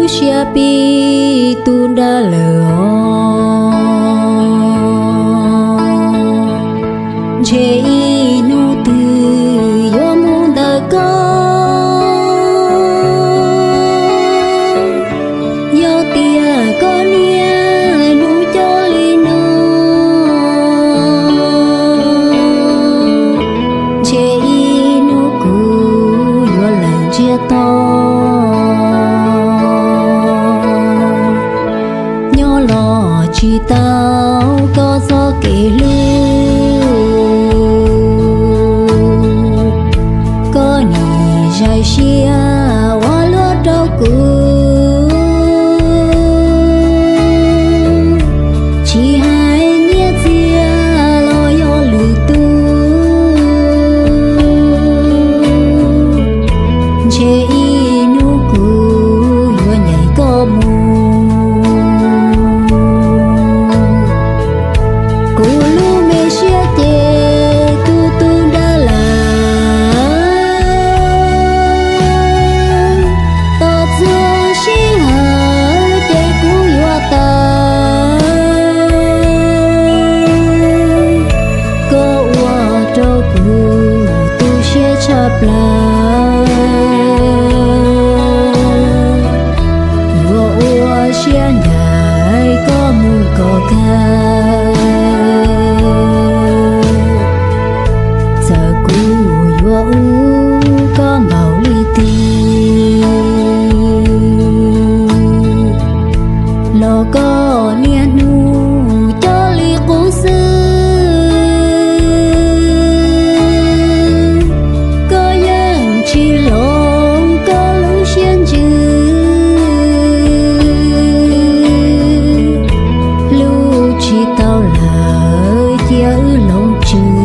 Siab pib tu nra lawm os, ntshe ib hnub twg yuav mus ntawm koj. Yog tias koj niaj hnub coj li no, ntshe ib hnub kuv yuav lawm ntsiag to. Nyob los tsis tau koj txoj kev hlub, koj nim zais siab ua luaj rau kuv. Tsis hais nyiaj txiag los yog lwm tus, ntshe ib hnub kuv yuav nyeem koj mus. Kuv lub me siab ces tu tu nra lawm, tos txog sij hawm ces kuv yuav tawm. Koj ua rau kuv tu siab tshaj plaws, yuav ua siab ncaim koj mus kom kawg. Txawm kuv yuav ub koj npaum li twg, los koj niaj hnub coj li qub xwb. Koj yeej tsis hloov koj lub siab ntsws, hlub tsis tau lawm cia wb hloov tswv.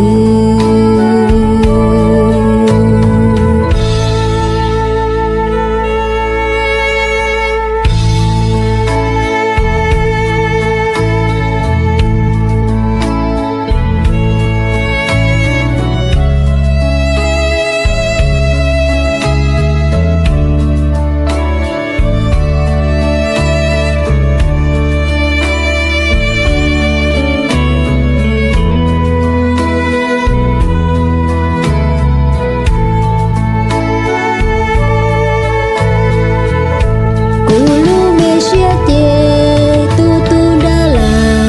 Kuv lub me siab ces tu tu nra lawm,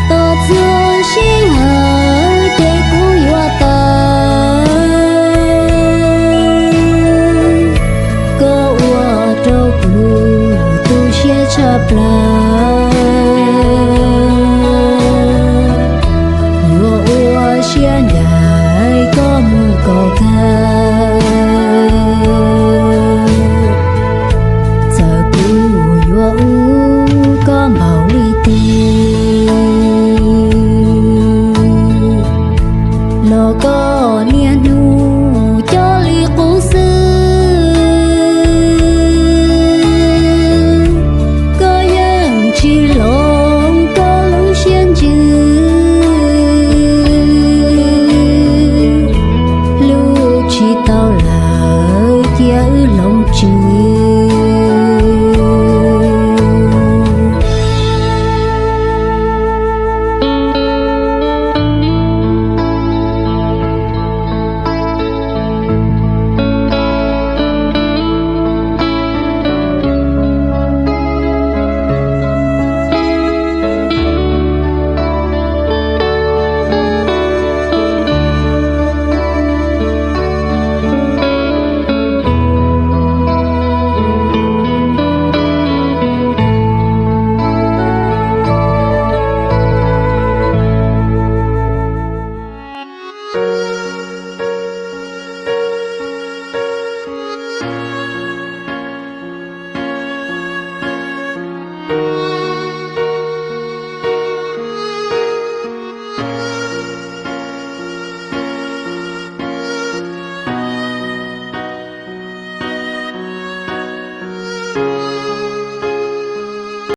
tos txog sij hawm ces kuv yuav tawm. Koj ua rau kuv tu siab tshaj plaws, yuav ua siab ncaim koj mus kom tag. Txawm kuv yuav ub koj npaum li twg, los koj niaj hnub coj li qub xwb. Koj yeej tsis hloov koj lub siab ntsws, hlub tsis tau lawm cia wb hloov tswv.